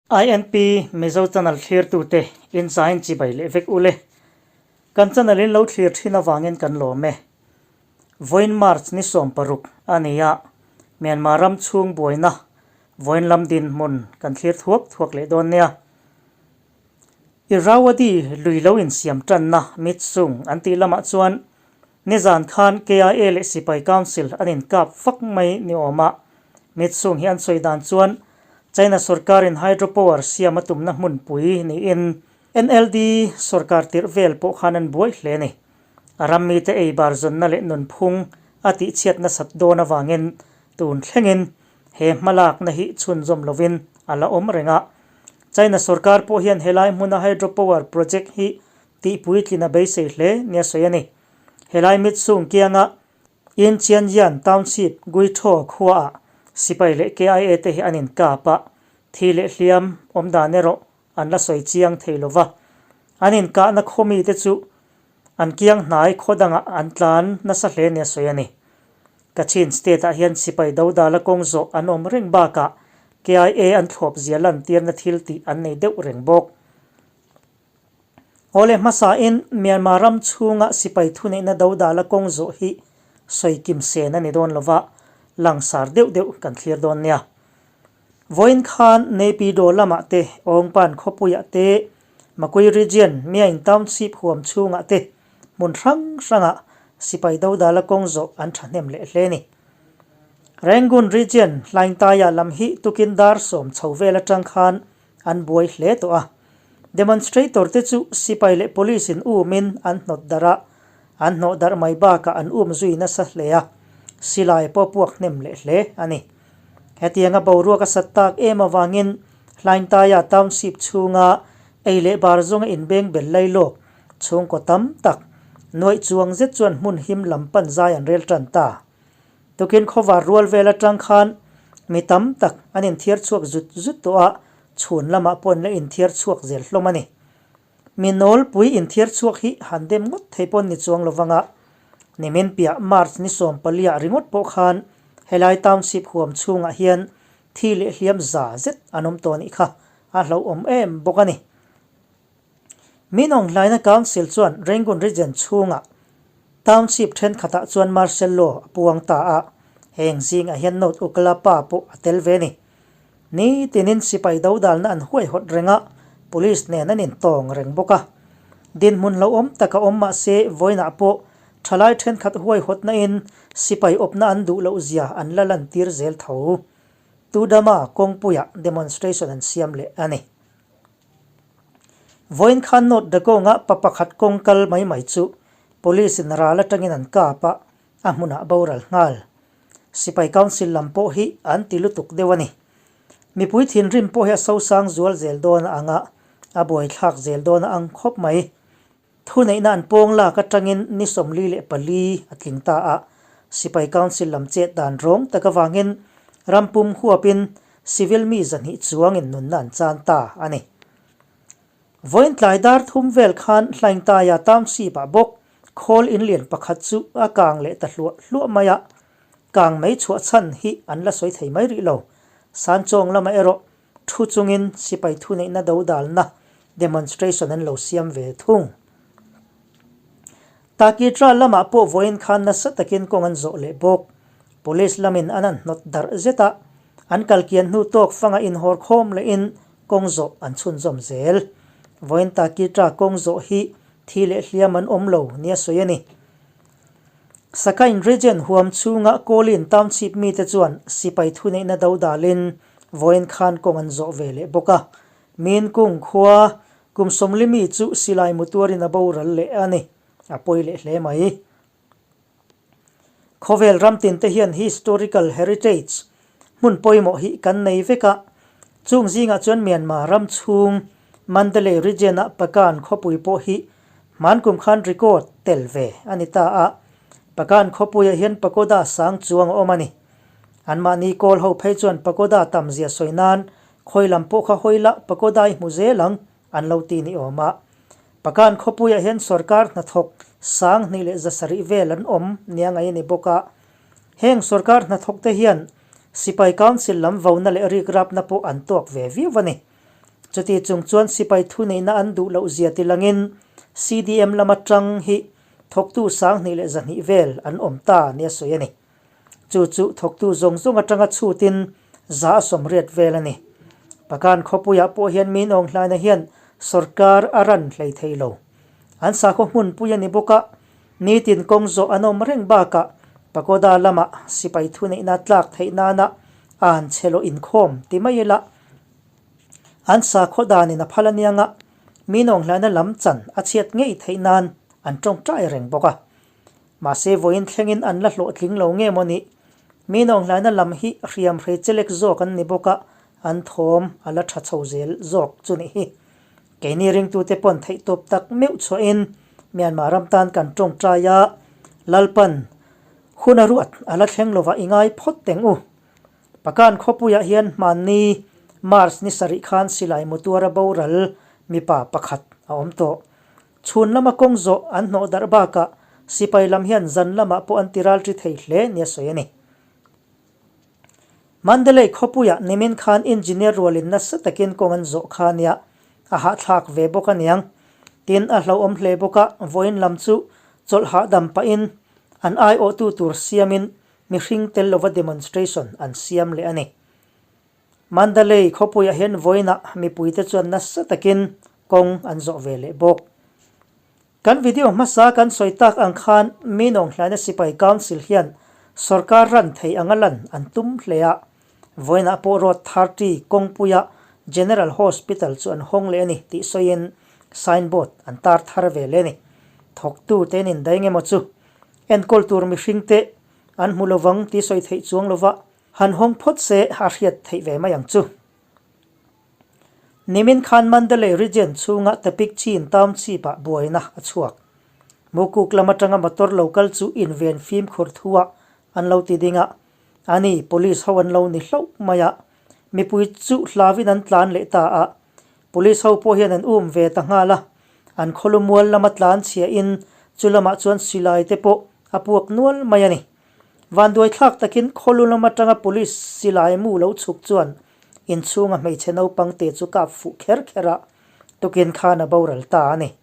INP Mizo channel thlirtute in zain chibai leh vek ule. Kan channel in lo thlir thin avangin kan lawm e. Vawiin March ni 16 a ni a, Myanmar ram chhung buaina vawiin lam dinhmun kan thlir thuak thuak leh dawn nia. Irrawaddy lui lo insiam tanna Mitsung an tih lamah chuan Nizan khan KIA leh Sipai Council an inkap fak mai ni awm a, Mitsung hi an sawi dan chuan China sorkarin hydropower siam a tumna hmunpui niin NLD sorkar tirh vel pawh khan an buai hle a ni. A ram mite ei bar zawnna leh nunphung a tihchhiat nasat dawn avangin tun thlengin he hmalakna hi chhunzawm lovin a la awm reng a. China sorkar pawh hian helai hmuna hydropower project hi Tih puitlin a beisei hle nia sawi a ni. Helai Mitsung kianga Inchianjian Township Guitho khuaah sipai leh KIA te hi an inkap a, thi leh hliam awm dan erawh an la sawi chiang thei lo va. An inkahna khaw mite chu an kiang hnai khaw dangah an tlan nasa hle nia sawi a ni. Kachin State-ah hian sipai dodala kawng zawh an awm reng bakah KIA an thlawp zia lantirna thil tih an nei deuh reng bawk. Awle hmasain Myanmar ram chhunga sipai thuneihna dodala kawng zawh hi sawi kim sen a ni dawn lova, langsar deuh deuh kan thlir dawn nia. Vawiin khan Naypyidaw lamah te, Awngpan khawpuiah te, Makui Region, Myaing Township huam chhungah te hmun hrang hrangah sipai dodala kawng zawh an thahnem leh hle a ni. Rangoon Region, Hlaingtaya lam hi tukin dar 10 chho vel atang khan an buai hle tawh a. Demonstrator te chu sipai leh police in umin an hnawt darh a, an hnawh darh mai bakah an um zui nasa hle a, silai pawh puak hnem leh hle a ni. Hetianga boruak a sat tak em avangin Hlaintaia township chhunga ei leh bar zawnga inbeng bel lai lawk chhungkaw tam tak nuaih chuang zet chuan hmun him lam pan zai an rel tan ta. Tukin khawvar rual vel atang khan mi tam tak an inthiar chhuak zut zut tawh a, chhun lamah pawh an la inthiar chhuak zel hlawm a ni. Mi nawlpui inthiar chhuak hi han dem ngawt thei pawh an ni chuang lovang a, nimin piah March ni 14 ah ringawt pawh khan helai township huam chhungah hian thi leh hliam za zet an awm tawh anih kha a hlauhawm em bawk a ni. Minawnghlaina Council chuan Rangoon Region chhunga Township thenkhatah chuan Martial Law a puang ta a, heng zingah hian North Ukalapa pawh a tel ve a ni. Nitinin sipai dodalna an huaihawt reng a, Police nen an intawng reng bawk a. Dinhmun hlauhawm tak a awm mahse vawiinah pawh thalai thenkhat huaihawtna in sipai awpna an duh loh zia an la lantir zel tho. Tudama kawngpuiah demonstration an siam leh a ni. Vawiin khan North Dakonga pa pakhat kawng kal mai mai chu Police in ral atangin an kap a, a hmunah boral nghal. Sipai Council lam pawh hi an ti lutuk deuh a ni. Mipui thinrim pawh hi a sosang zual zel dawn a ang a, a buaithlak zel dawn a ang khawp mai. Thuneihna an pawng lak atangin ni 44 a tling ta a, Sipai Council lam chet dan rawng tak avangin rampum huapin civil mi 200 chuangin nunna an chan ta a ni. Vawiin tlai dar 3 vel khan Hlaingtaia Township-ah bawk khawl inlian pakhat chu a kang leh ta hluah hluah mai a, kang mei chhuah chhan hi an la sawi thei mai rih lo. Sanchawng lamah erawh Thu chungin sipai thuneihna dodalna demonstration an lo siam ve thung. Takitra lamah pawh vawiin khan nasa takin kawng an zawh leh bawk. Police lamin an an hnawt darh zet a, an kalkian hnu tawk fanga inhawr khawm lehin kawng zawh an chhunzawm zel. Vawiin Takitra kawng zawh hi thi leh hliam an awm lo nia sawi a ni. Sakain Region huam chhunga Kawlin Township mite chuan sipai thuneihna dodalin vawiin khan kawng an zawh ve leh bawk a. Min Kung khua kum 40 mi chu silai mu tuarin a boral leh a ni. A pawi leh hle mai. Khawvel ram tinte hian historical heritage hmun pawimawh hi kan nei vek a. Chung zingah chuan Myanmar ram chhung Mandalay Region-a Pagan khawpui pawh hi hman kum khan record tel ve a ni ta a. Pagan khawpuiah hian pagoda sang chuang a awm a ni. Anmahni kawl ho phei chuan pagoda tam zia sawi nan khawi lam pawh kha hawi la pagoda i hmu zel ang an lo ti ni awm a. Pagan khawpuiah hian sorkar hnathawk 2170 vel an awm nia ngaih a ni bawk a. Heng sorkar hnathawk te hian Sipai Council lam vona leh rikrapna pawh an tawk ve viau a ni. Chuti chung chuan sipai thuneihna an duh loh zia tilangin CDM lama tang hi thawktu 1200 vel an awm ta nia sawi a ni. Chu chu thawktu zawng zawng atanga chhutin 80% vel a ni. Pagan khawpuiah pawh hian Min Aung Hlaina hian sorkar a ran hlei thei lo. An sakhaw hmunpui a ni bawk a, nitin kawng zawh an awm reng bakah pagoda lamah sipai thuneihna tlak theih nana an chhe lawh inkhawm ti mai ila an sakhaw danin a phal aniang a, Min Aung Hlaina lam chan a chhiat ngei theih nan an tawngtai reng bawk a. Mahse vawiin thlengin an la hlawhtling lo nge maw ni? Min Aung Hlaina lam hi hriam hrei chelek zawk an ni bawk a, an thawm a la tha chho zel zawk chu nih hi. Keini ringtute pawn theihtawp tak meuh chhuahin Myanmar ram tan kan tawngtai a, Lalpan hun a ruat a la thleng lovah i ngai phawt teng u. Pakan khawpuiah hian hmanni March ni sarih khan silai mutuara boral mipa pakhat a awm tawh. Chhun lama kawng zawh an hnawh darh bakah sipai lam hian zan lamah pawh an ti ralṭi thei hle nia sawi a ni. Mandalay khawpuiah nimin khan engineer rualin nasa takin kawng an zawh kha nia a hahthlak ve bawk aniang. Tin, a hlauhawm hle bawk a, vawiin lam chu chawlh hahdam pahin an aiawhtu tur siamin mihring tel lova demonstration an siam leh a ni. Mandalay khawpuiah hian vawiinah mipuite chuan nasa takin kawng an zawh ve leh bawk. Kan video hmasa kan sawi tak ang khan Minawng Hlaina Sipai Council hian sorkar ran thei anga lan an tum hle a, vawiinah pawh Road 30 kawngpuia General Hospital chu an hawng leh a ni tih sawiin signboard an tar thar ve leh a ni. Thawktu te an indai nge maw chu? Enkawl tur mihringte an hmu lovang tih sawi theih chuang lova Han hawng phawt se a hriat theih ve mai ang chu. Nimin khan Mandalay Region chhunga Tapik Chin Township ah buaina a chhuak. Mukuk lam atanga motor lo kal chu inven fimkhur thuah an lo ti ding a, ani police ho an lo ni hlauh mai a, mipui chu hlauin an tlan leh ta a, police ho pawh hian an um ve ta nghal a, an khawlu mual lama tlan chhiahin chu lamah chuan silai te pawh a puak nual mai a ni. Vanduai thlak takin khawlu lam atanga police silai mu lo chhuk chuan inchhunga hmeichhe naupang te chu kap fuh kher kher a, tukin khan a boral ta a ni.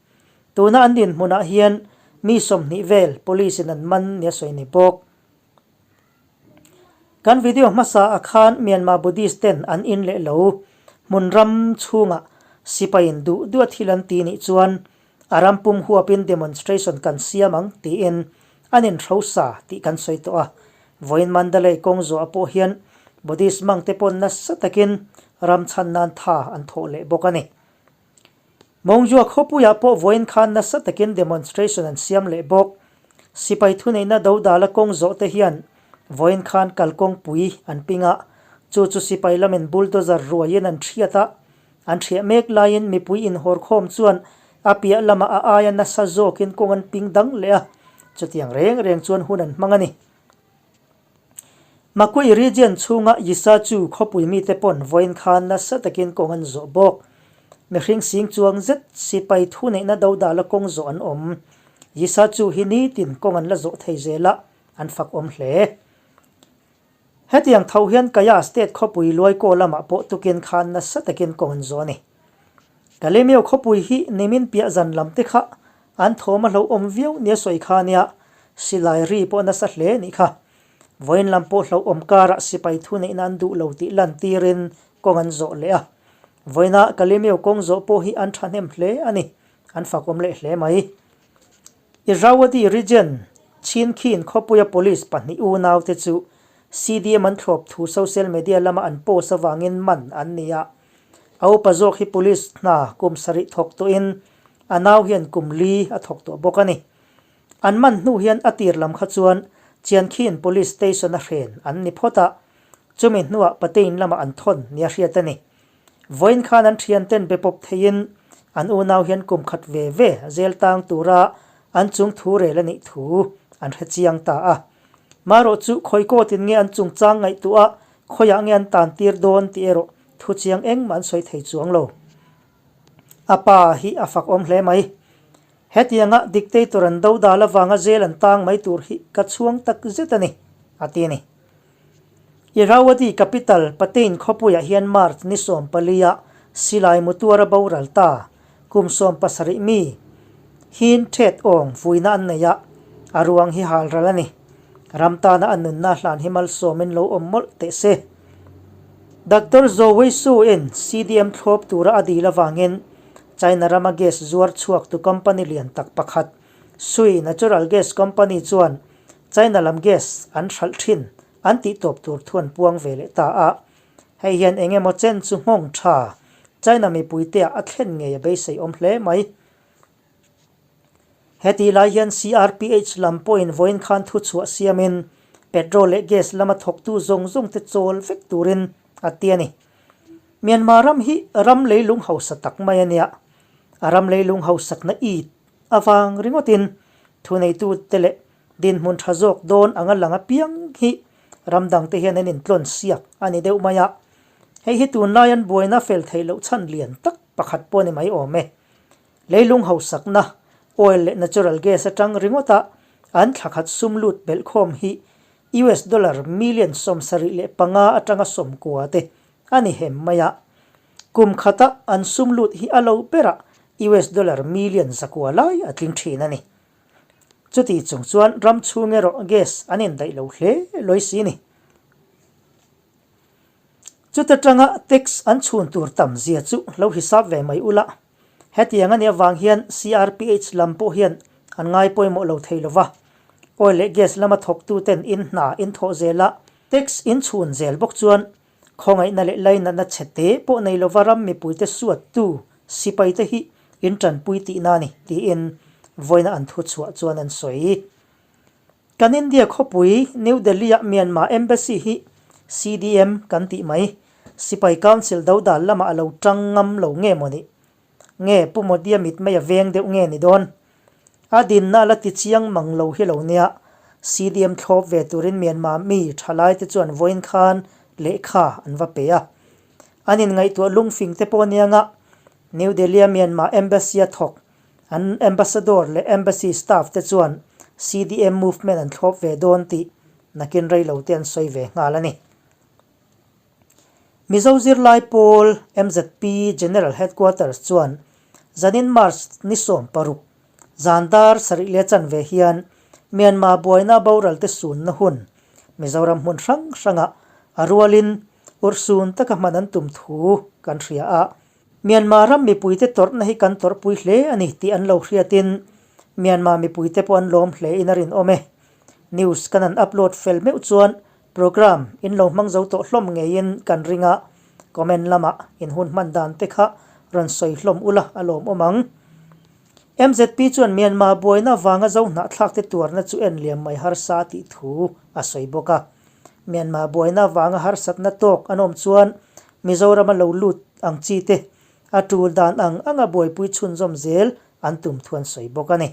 Tuna an dinhmunah hian mi 20 vel police in an man nia sawi ni bawk. Kan video hmasa ah khan Myanmar Buddhist ten an in leh lo hmun ram chhungah sipai in duh duh a thil an ti nih chuan A ram pum huapin demonstration kan siam ang tiin an inhrosa tih kan sawi tawh a. Vawiin Mandalay kawng zawhah pawh hian Buddhist monk te pawn nasa takin ram chhan nan tha an thawh leh bawk a ni. Mongjua khawpuiah pawh vawiin khan nasa takin demonstration an siam leh bawk. Sipai thuneihna dodala kawng zawh te hian vawiin khan kalkawngpui an ping a, chu chu sipai lamin bulldozer ruaiin an thiat a, An ṭhiah mek laiin mipui inhawrkhawm chuan a piah lamah a aia nasa zawkin kawng an ping dang leh a, chutiang reng reng chuan hun an hmang a ni. Makui region chhunga Yisachu khawpui mite pawn vawiin khan nasa takin kawng an zawh bawk. Mihring sing chuang zet sipai thuneihna dodala kawng zawh an awm. Yisachu hi nitin kawng an la zawh thei zel a, an fak awm hle. Hetiang tho hian Kaya State khawpui Luaikaw lamah pawh tukin khan nasa takin kawng an zawh a ni. Kalemyo khawpui hi nimin piah zan lam te kha an thawm a hlauhawm viau nia sawi kha nia, silai ri pawh nasa hle nih kha. Vawiin lam pawh hlauhawm karah sipai thuneihna an duh lo tih lantirin kawng an zawh leh a. Vawiina Kalemyo kawng zawh pawh hi an thahnem hle a ni, an fakawm leh hle mai. Irrawaddy Region, Chinkhin khawpuia police pahnih unaute chu CDM an thlawp thu social media lama an post avangin man an ni a. A upa zawk hi police hna kum sarih thawk tawhin a nau hian kum li a thawk tawh bawk a ni. An man hnu hian a tir lam kha chuan Chiankhin Police Station a hren an ni phawt a, chumi hnuah Patein lamah an thawn nia hriat a ni. Vawiin khan an thianten be pawp theiin an unau hian kum khat ve ve zel tang tura an chung thu rel a nih thu an hre chiang ta a. Marawh chu khawi kawtin nge an chungchang ngaihtuah a, khawiah nge an tan tir dawn tih erawh thu chiang engmah an sawi thei chuang lo. A pa hi a fak awm hle mai. Hetianga dictator an do dal avanga zel an tang mai tur hi ka chhuang tak zet a ni, a ti a ni. Irrawaddy capital Patein khawpuiah hian March ni 14 ah Silai Mutuara boral ta kum 70 mi Hin Thet Aung vuina an nei a, a ruang hi hal ral a ni. Ram tana a nunna hlan hi malsawmin lo awm mawlh teh se. Doctor Zhou Weisu-in CDM thlawp tura a dil avangin China rama gas zuar chhuaktu company lian tak pakhat Sui Natural Gas Company chuan China lam gas an hralh thin an tih tawp tur thu an puang ve leh ta a. Hei hian eng emaw chen chu nghawng tha China mipuiteah a thlen ngei a beisei awm hle mai. Hetih lai hian CRPH lam pawhin vawiin khan thu chhuah siamin petrol leh gas lama thawktu zawng zawng te chawl vek turin a ti a ni. Myanmar ram hi ram leilung hausa tak mai a nia. A ram leilung hausakna it avang ringawtin thuneitute leh Dinhmun tha zawk dawn anga lang apiang hi ram dangte hian an intlawn siak a ni deuh mai a. Hei hi tunlai an buaina fel theih loh chhan lian tak pakhat pawh a ni mai awm e. Leilung hausakna, oil leh natural gas atang ringawta an thla khat sum lut belhkhawm hi US dollar million 75 atanga 90 te a ni hem mai a. Kum khata an sum lut hi a lo berah US dollar million 900 lai a tling thin a ni. Chuti chung chuan ram chhung erawh gas an indaih lo hle lawi si ni. Chuta tanga tax an chhun tur tam zia chu lo hisap ve mai ula. Hetiang a nih avang hian CRPH lam pawh hian an ngai pawimawh lo thei lova. Oil leh gas lama thawktu ten in hna in thawh zel a, tax in chhun zel bawk chuan Khawngaihna leh lainatna chhe te pawh nei lova ram mipuite suattu sipaite hi in tanpui tihna a ni, tiin vawiina an thuchhuah chuan an sawi. Kan India khawpui New Delhi-ah Myanmar Embassy hi CDM kan tih mai, Sipai Council dodal lamah a lo tang ngam lo nge maw ni? Nge Pu Modi-a mitmei a veng deuh nge ni dawn? A dinna a la ti chiang mang lo hi lo nia. CDM thlawp ve turin Myanmar mi thalaite chuan vawiin khan lehkha an va pe a. An inngaihtuah lungfing te pawh anianga New Delhi-a Myanmar Embassy-a thawk an Ambassador leh Embassy staff te chuan CDM movement an thlawp ve dawn tih nakin reilo te an sawi ve nghal a ni. Mizo zirlai pawl mzp General Headquarters chuan zanin March ni 16, zan dar sarih leh chanve hian Myanmar buaina boral te sunna hun Mizoram hmun hrang hrangah a rualin urhsun taka hman an tum thu kan hria a. Myanmar ram mipuite tawrhna hi kan tawrhpui hle a ni tih an lo hriatin Myanmar mipuite pawh an lawm hle in a rinawm e. News kan han upload fel meuh chuan Program in lo hmang zo tawh hlawm ngeiin kan ring a, comment lamah in hun hman dan te kha rawn sawi hlawm ula a lawmawm ang. MZP chuan Myanmar buaina vanga zo hnahthlak te tuarna chu en liam mai harsa tih thu a sawi bawk a. Myanmar buaina vanga harsatna tawk an awm chuan Mizorama lo lut ang chi te a tul dan ang anga buaipui chhunzawm zel an tum thu an sawi bawk a ni.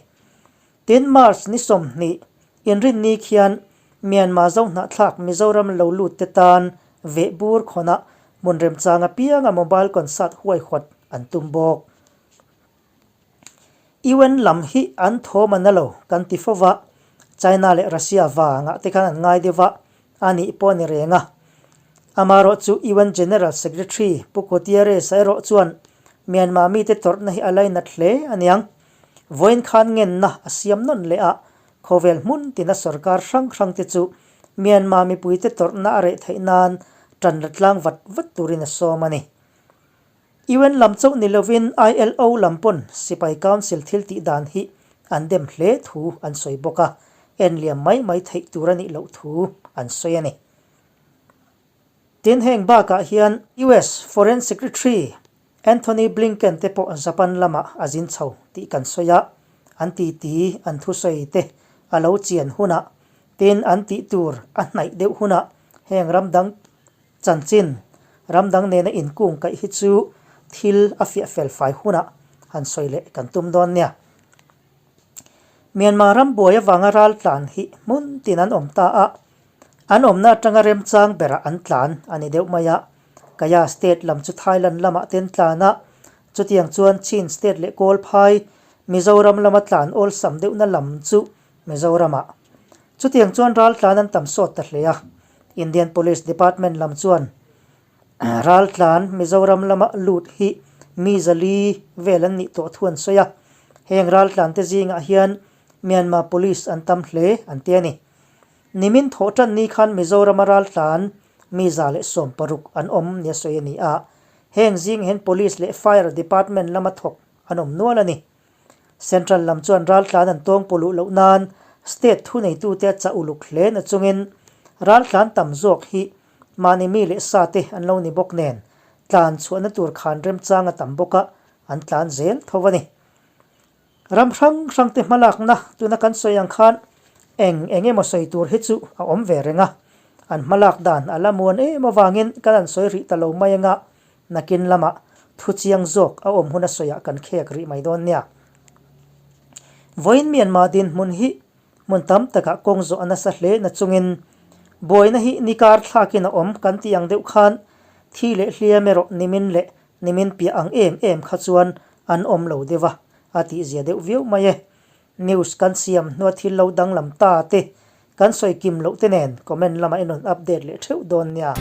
Tin, March ni 20 inrinni khian Myanmar zohnahthlak Mizoram lo lut te tan veh bur khawnah hmun remchang apianga mobile concert huaihawt an tum bawk. UN lam hi an thawm a na lo kan ti fo va, China leh Russia vangah te khan an ngai deuh va, a nih pawh a ni reng a. Amaherawh chu UN General Secretary Pu Guterres-a erawh chuan Myanmar mite tawrhna hi a lainat hle a niang. Vawiin khan ngenna a siam nawn leh a, khawvel hmun tina sorkar hrang hrang te chu Myanmar mipuite tawrhna a reh theih nan tan la tlang vat vat turin a sawm a ni. UN lam chauh ni lovin ILO lam pawn Sipai Council thil tih dan hi an dem hle thu an sawi bawk a, en liam mai mai theih tur a nih loh thu an sawi a ni. Tin heng bakah hian US Foreign Secretary Anthony Blinken te pawh Japan lamah a zin chho tih kan sawi a, an titi an thusawi te a lo chian hunah, tin an tih tur a hnaih deuh hunah heng ram dang chanchin, ram dang nena inkung kaih hi chu thil a fiah fel fai hunah han sawi leh kan tum dawn nia. Myanmar ram buai avanga ral tlan hi hmun tin an awm ta a, an awmna atanga remchang berah an tlan a ni deuh mai a. Kaya state lam chu Thailand lamah ten tlan a, chutiang chuan Chin state leh Kawlphai, Mizoram lama tlan awlsam deuhna lam chu Mizoramah. Chutiang chuan ral tlan an tam sawt ta hle a, Indian Police Department lam chuan. Raltlan Mizoram lama lut hi mi 400 vel an nih tawh thu an sawi a, heng raltlan te zingah hian Myanmar Police an tam hle an ti a ni. Nimin thawh tan ni khan Mizorama raltlan mi 116 an awm nia sawi a ni a, heng zing hian Police leh Fire Department lama thawk an awm nual a ni. Central lam chuan raltlan an tawng pawluh loh nan state thuneitute a chah uluk hle na chungin raltlan tam zawk hi mahni mi leh sa te an lo ni bawk nen tlan chhuahna tur khan remchang a tam bawk a, an tlan zel tho a ni. Ram hrang hrang te hmalakna tuna kan sawi ang khan eng eng emaw sawi tur hi chu a awm ve reng a, an hmalak dan a la muan em avangin kan han sawi rih ta lo mai anga Nakin lamah thu chiang zawk a awm hun a sawiah kan khek rih mai dawn nia. Vawiin Myanmar dinhmun hi hmun tam takah kawng zawh a nasa hle na chungin buaina hi ni kar thlakin a awm kan tih ang deuh khan thi leh hliam erawh nimin leh nimin piah ang em em kha chuan an awm lo deuh a, a tihzia deuh viau mai e. News kan siam hnua thil lo danglam ta te kan sawi kim loh te nen comment lamah i rawn update leh theuh dawn nia.